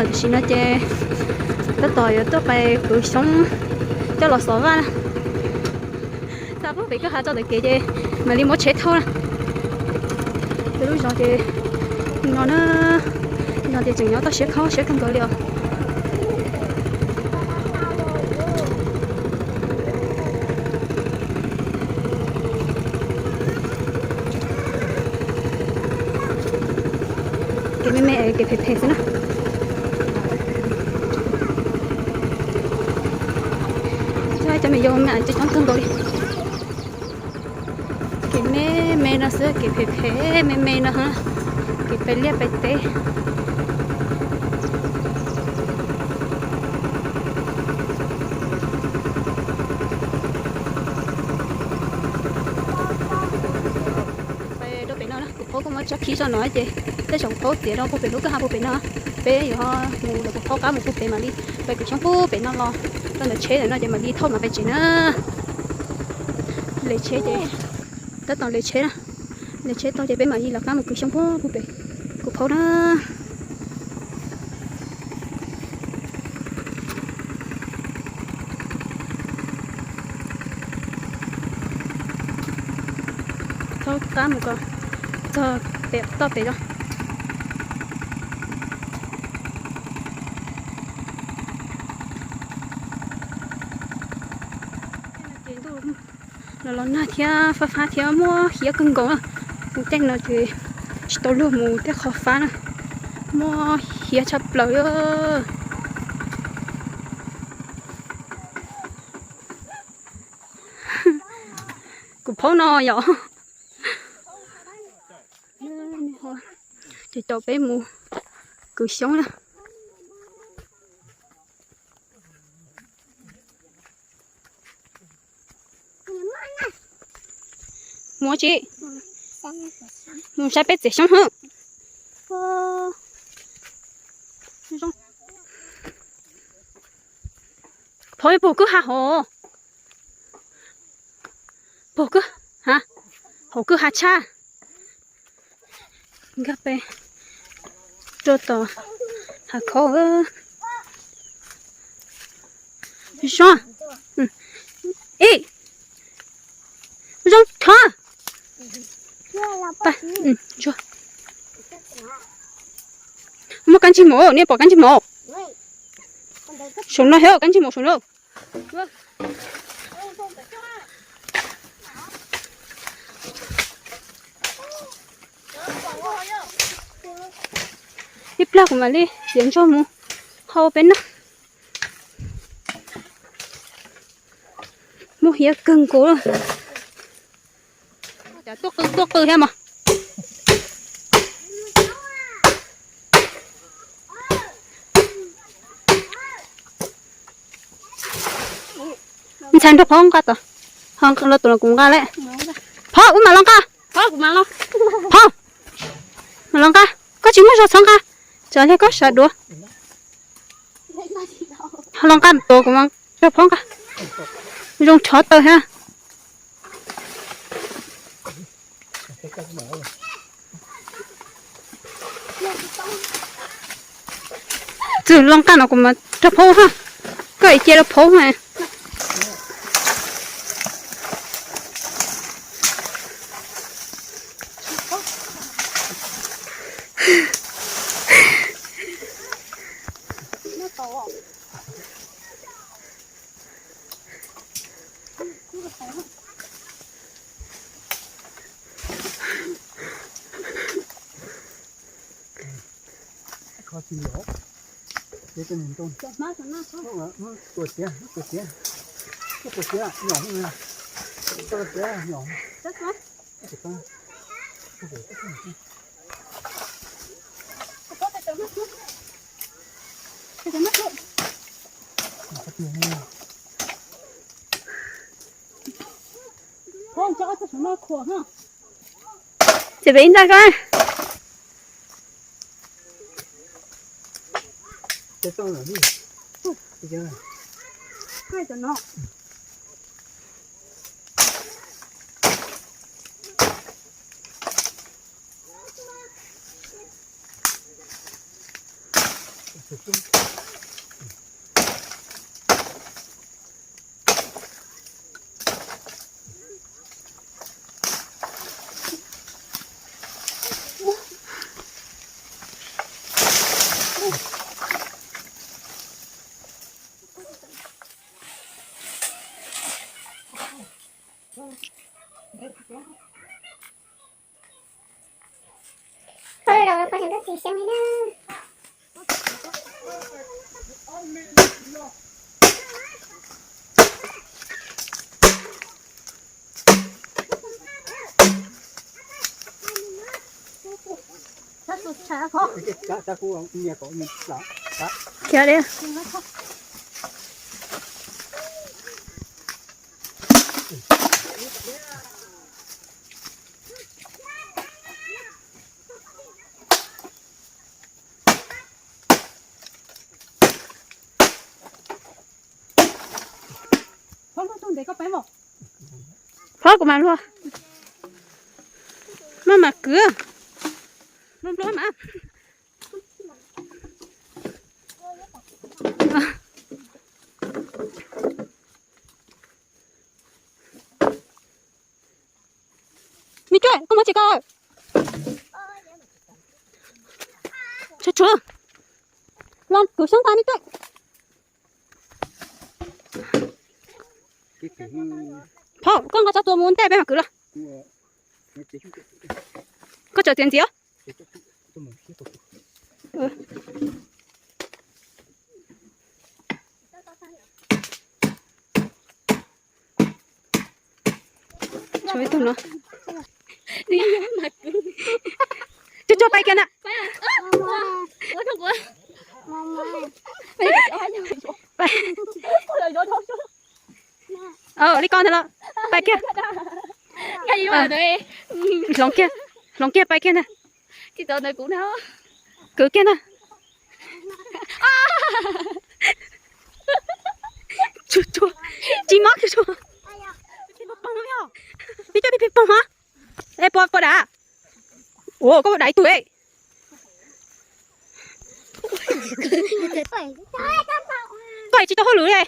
Tam sim no ces tab tom yuav tuaj pais kwv xyoob coj los xov vaj na. Xa puag pem kwj ha txog ntawm kev ces mam li muab tsheb thauj na. Peb lub zos ces no na, zos ces tseem nyob toj siab khaub siab kawg nkaus li os. Kev me me, kev phem phem xwb na. Cov me yau me coob coob kawg nkaus li. Kev me me no xwb, kev phem phem me me no, kev pais liaj pais teb. Pais rau pem no na, kuv phaub kuj muab tsob khib zog no ces tej zaum kuv phaub txiav rau puag pem lub kwj ha puag pem no. Peb yuav mus lawm, kuv phaub qab mus puag pem mam li pais kwv xyoob puag pem no los rau ntawm tsheb ntawm no ces mam li thauj mam pais tsev na. Le tsheb ces tab tom le tsheb na, le tsheb tau ces peb mam li lawv qab mus kwv xyoob puag puag pem, kuv phaub na. Thauj qab mus kom txog pem toj pem zos. Ces ntuj los los nag thiab fab fab thiab muaj hiav kawg nkaus na. Mus tej no ces tsis tau luag mus tej qhov fab na, muaj hiav tshaj plaws. Kuv phaub no yom. Ces tau peb mus kwv xyoob na. Mus tsi, mus saib peb txiav xyoob hwb. Phaub puag kwj ha hauv, puag kwj, hauv kwj ha tshaj. Nkag pem rau tom hav khaub. Zoo, ib, zoo thov. Muaj kab ntsig mus, nej pom kab ntsig mus. Saum no thiab, kab ntsig mus saum no. Ib pliag kuv mam li txiav ntsuag mus hau peb noj. Muaj hiav kawg nkaus. Tuaj qw tuaj qw thiab mas. Ntxhais nrog phaub nqa tod, ho los tus no kuv nqa lawm. Phaub, wb mam los nqa. Phaub, mam los nqa. Koj tsis muaj zog txhob nqa, tsam li koj sawv duav. Ho los nqa tus kuv mam nrog phaub nqa. Zoo tshov tawm thiab. Txwm los nqa no kuv mam nrog phaub ha. Koj cia rau phaub mas. Tuag tiag, tuag tiag, tuag tiag, nyom, tuag tiag, nyom. Ces peb ib ntag koj. Phob los phob tseem tub txiv xyoo li na. Khiav li. Phob kuv mas luag. Maj mam kwv. Npluag npluag mas. Niam cuaj, koj muab tsis koj. Tshuav tshuav. Los kwv xyoob tas niam cuaj. Phob, koj nqa tso tua mus ntej peb mam kwv los. Koj tso txiav ntxiv. Tshuav ib tug no. Tsuag tsuag pais kiag na. Li ko ntag los. Pais kiag. Hloov kiag, hloov kiag pais kiag na. Kwv kiag na. Tsuag tsuag, tsis mob kiag tsuag. Peb coj peb pes poog hov. Es puas puas dav? Ua koj puas dav ib tug e. Koj tsis tau hauj lwm li.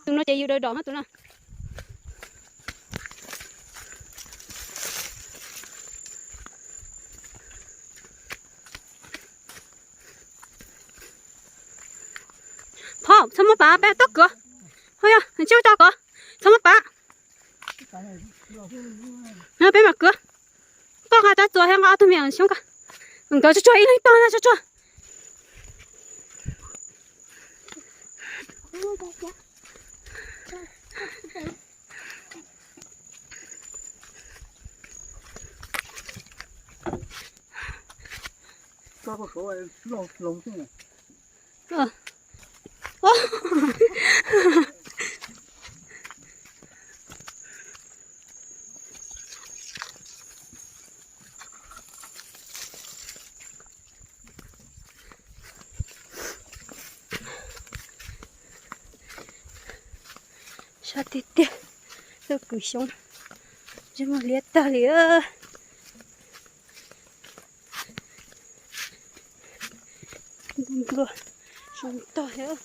Tus no ces yus daws dom no tus no. Phob, txhob muab pav, peb tuaj kwv. Ho yog, ntsej tso kov, txhob muab pav. Peb mam kwv. Koj nqa rab txuas thiab nqa ob tug me xyoob ko. Nkawd tsuag tsuag ib leeg tog na tsuag tsuag. Sab tiag tiag, tuaj kwv xyoob, ntsej muag liab tag li. Nplua, zoo tag thiab.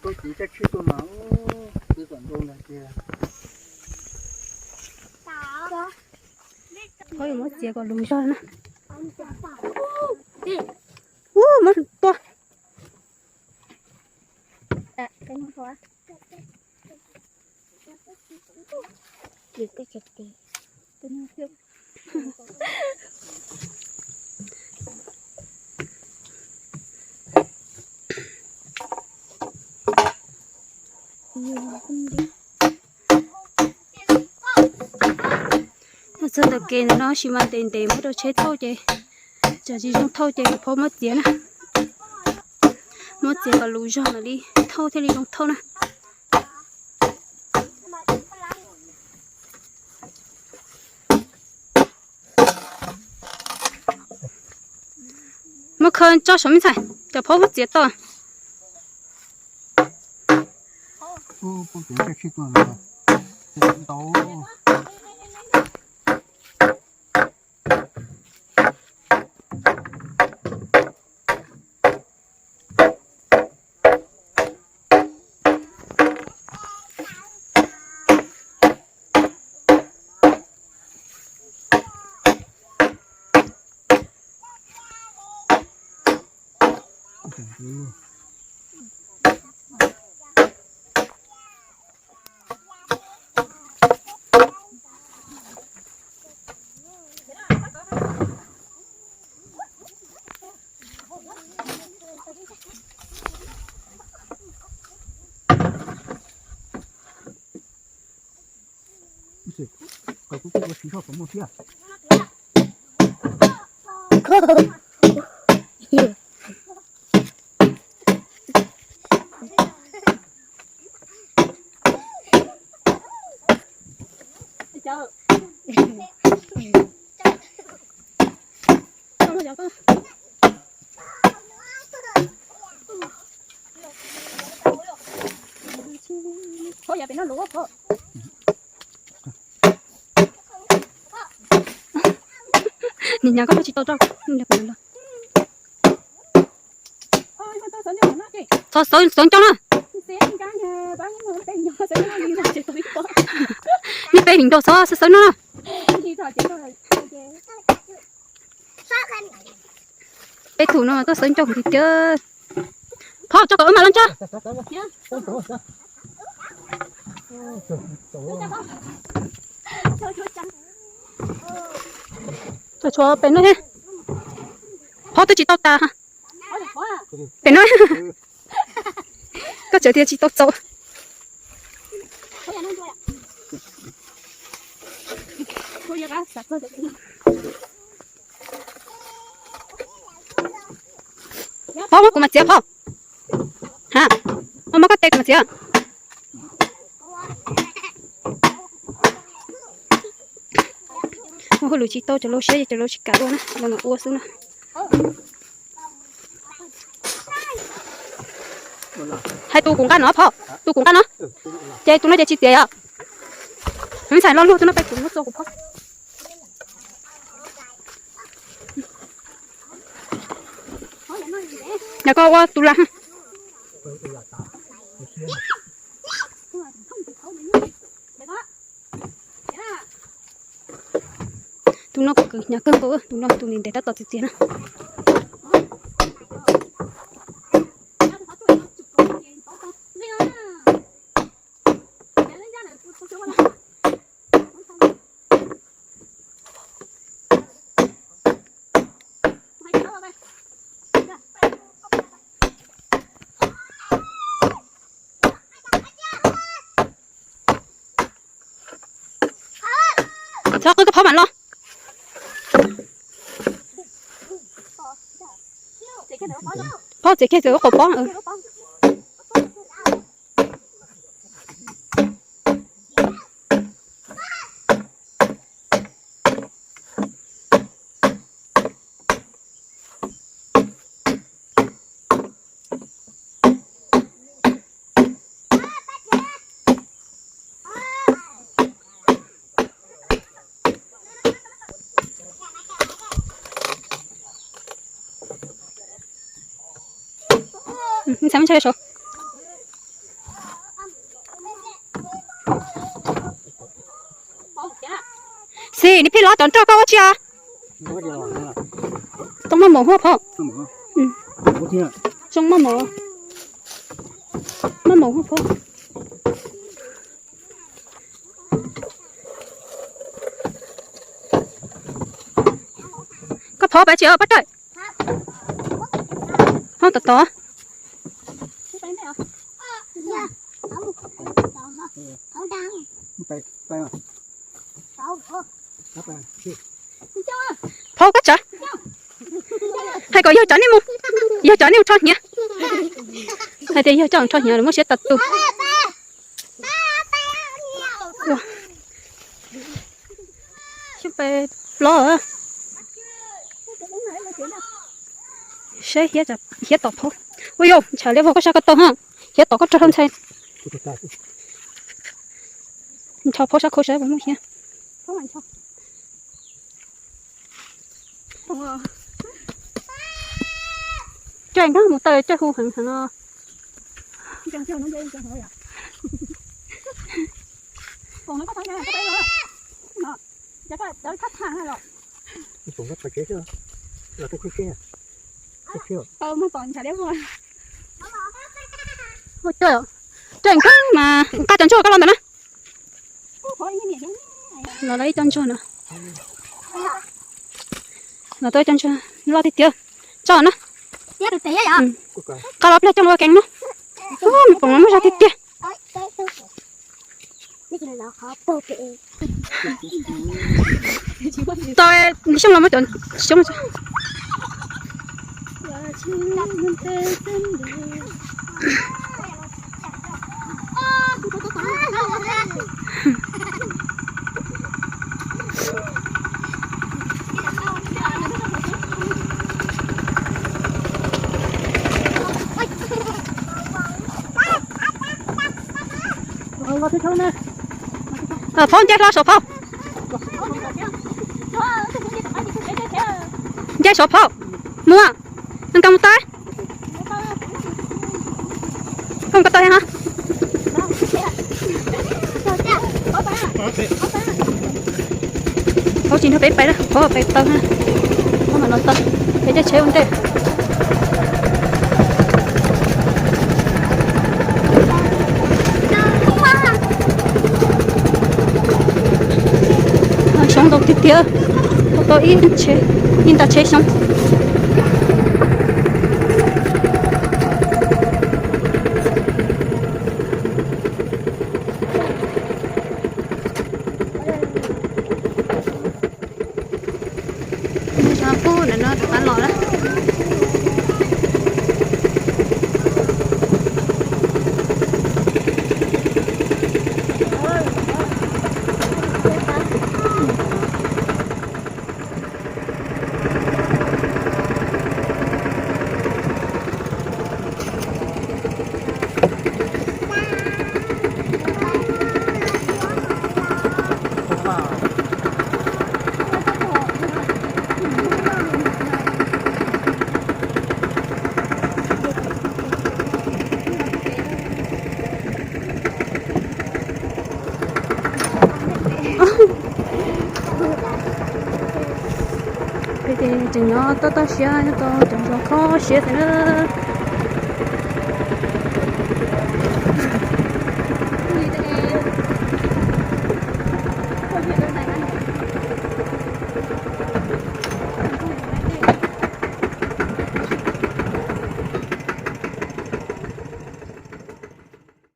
Koj txiv caj tsheb tuaj mas, txiv kom ntoo ntag tiag. Koj yuav muab txiav kom lus zog na. Ub, muab tua. Txog ntawm kev ntawm no sis mas ntev ntev muab rau tsheb thauj ces, tsam tsis zoo thauj ces phob muab txiav na. Muab txiav kom lus zog mam li thauj thiaj li zoo thauj na. Muab khaws tso saum me ntxhais, cov phob muab txiav tau. Nim no koj tsis tau rau. Txhob xawb, xawb ncauj na. Nej peb hlis nrog txhob xawb xawb no na. Peb tug no tuaj xawb ncauj tiag tiag. Phauj, tso kom wb mam los ntsa. Tso tshuav pem no thiab. Phauj, twb tsis tau tas. Pem no. Koj tseem tias tsis tau txaus. Phauj, muab kuv mas txiav, Phauj. Ha, muab koj tes kuv mas txiav. Ua hauj lwm tsis tau cov laus siab, cov laus tsis kam ua na, los mas ua xwb na. Hais tus kuv nqa no, Phauj, tus kuv nqa no. Ces tus no ces tsis txiav yom. Ntxhais lo lug tus no peb kuv muab txua kuv phauj. Nyob koj ua tus lam. Tus no kuv hnyav kawg nkaus, tus no tus ntev tab tom txiav txiav na. Txhob qw, koj phauj mam los. Phauj txiav kiag txiav lub qab pob. Xis, nws pheej los tom nrog koj ua tsi os? Zoo maj maum huaj phauj. Zoo maj maum, maj maum huaj phauj. Koj phauj pab tsi os Paj Rawj? Ho tom tod. Phauj koj tsav. Hais kom yawg tsav nej mus. Yawg tsav nej mus rho hniav. Hais tias yawg tsav rho hniav lawm muaj siab tas tus. Xyoo peb plob. Saib hiav tom phauj. Ua yog ntshav liab vog koj sab ko taw ha. Hiav tom koj rau hauv ntxhais. Ntshav phauj sab khau saib puas muaj hiav. Coj nkag mus taw coj hu heev heev no. Coj nkag mas nqa cov ntsuag koj los ntawm na. Los lawv ib co ntsuag na. Los tau ib co ntsuag loj tiag tiag. Tso na. Qab los pliag coj los ua keev no. Me pom no muaj zog tiag tiag. Tau xyoob los muab cov xyoob. Phauj nce hlo saum phauj. Nce saum phauj. Muaj. Nkag mus taw. Koj mus ko taw ha. Phauj tsis nrog peb pais na, phauj pais taw ha. Phauj mam los taw, peb caij tsheb ua ntej. Xyoob ntau tiag tiag, tau ib, ib nta tsheb xyoob. Pub ntawm no rov qab los na. Peb ces tseem nyob toj toj siab nyob tau cov zos khob siab xwb na.